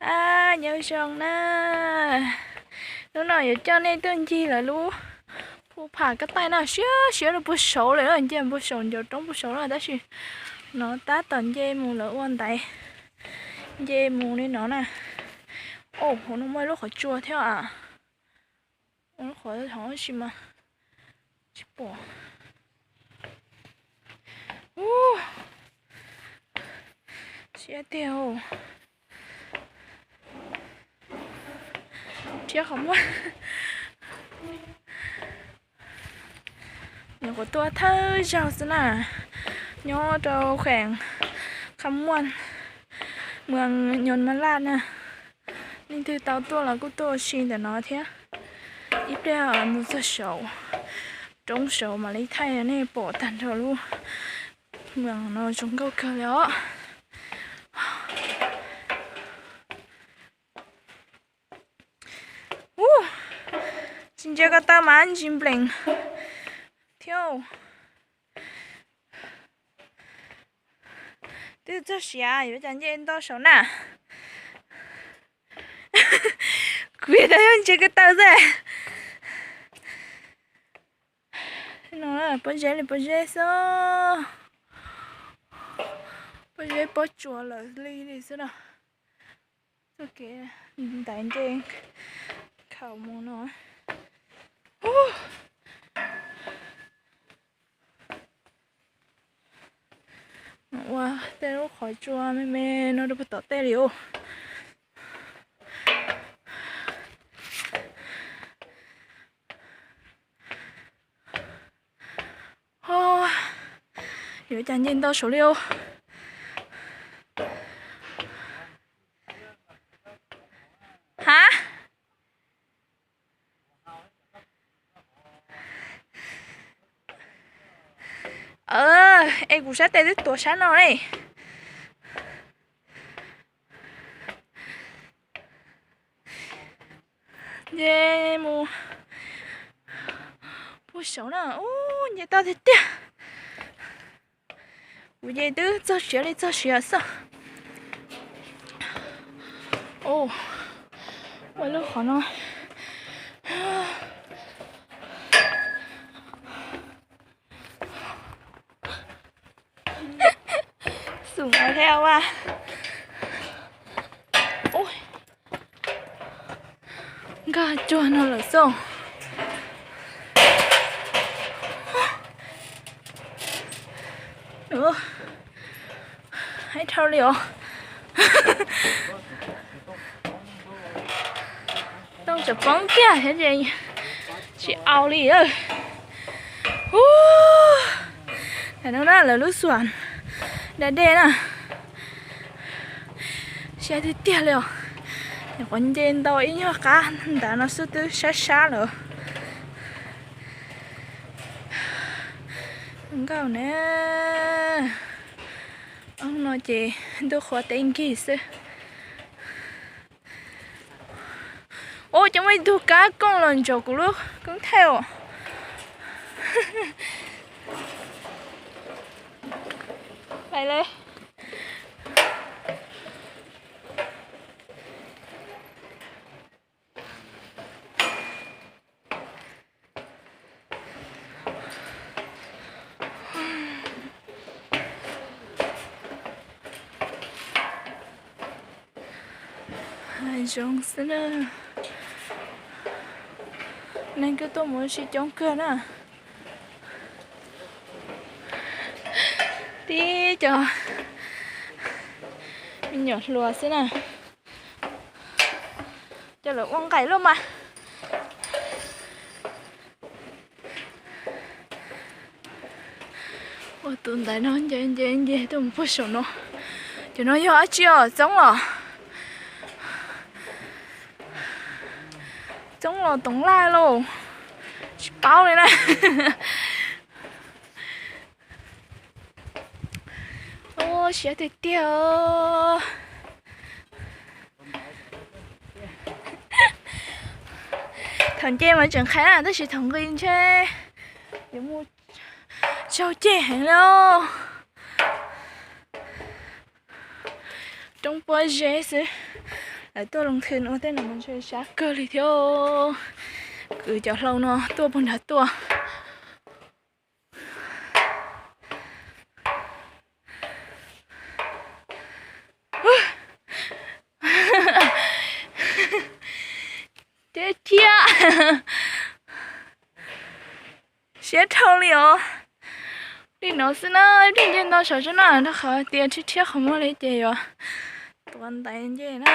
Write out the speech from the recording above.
Ab, nyob zoo na. Hnub no yuav coj nej tuaj ncig lawv lub phu pham kab taij na, siab siab rau puag saud lawm na, nce puag saud ncov roob puag saud na, tab sis no tab tom nce mus lawv ua ntaiv, nce mus li no na. Au, hauv no muaj ib lub qhov tsua thiab a. Lub qhov hov tsis mas tsis pom. Siab tiag. Thiab qhov muaj, nyuam qhuav tuaj thawj zaug xwb na, nyob rau kheem Kham Muaj, moos Nyuj Mas Laj na. Leej twg tau tuaj los kuj tuaj ua si ntawm no thiab. Ib pliag mus txog saud, roob saud mam li thaij nej pom tag nrho lub moos no zoo nkauj kawg li os. Ub, tsis ntsia ko taw mas ntsis nplees thiab. Twb txog siav yuav cas nce ntau saud na. Kuv yog tau yog ntsia ko taw xwb. No pob zeb li pob zeb xwb. Pob zeb pob tsuas lawm li li xwb no. Txoj kev ntaiv nce khaum mus no. Ua tej lub qhov tsua me me no rau puag tom tej li os. Yuav cas nce ntau saud li os. Ha, es kuv sab tes twb tuav sab no ne. Nce mus puag saud na, ub, nce tau tiag tiag. Kuv nce twb txog siav li txog siav xwb. Ua lub qhov no xum thiab as. Nkag cuag no lawm xwb. Ib dhau li os. Tooj tseem poob kiag thiab ces tsis au li. Ub, no na lawv lub xuam da dej na. Siab tiag tiag li os. Nyuam qhuav nce ntau ib nyuag qab ntawd no xwb twb sab sab lawm. Nkauj na. Ob no ces ntuj qhuav teb nkig xwb. Ua cas muaj ib tug kab kooj los ntsaum kuv lub koob thaij os. Pais li. Zoo xwb na. Neeg kuj tuaj mus ua si coob kawg na. Tib co me nyuam hluas xwb na. Coj lawv ua nqaim luaj mas. Ua tus ntaiv no nce nce nce tuaj mus puag saum no. Cov no yog dab tsi os? Txoob los? Txoob los toov laj lauj? Tsis paub li na. Siab tiag tiag. Thaum nce mas tseem qhia na, tab sis thaum nqis ntshe yuav mus tsaug ceg heev li. Roob pob zeb xwb, Lawv tuaj loo thw no tej no mas ntshe sab kawg li thiab. Kwv cov hlau no tuaj puag nrad tuaj. Thiab thiab, siab dhau li os. Li no xwb na, ib pliag nce ntau saum tsob no rau qhov tias rhiab rhiab qhov muag li ces yuav tuav ntais nce na.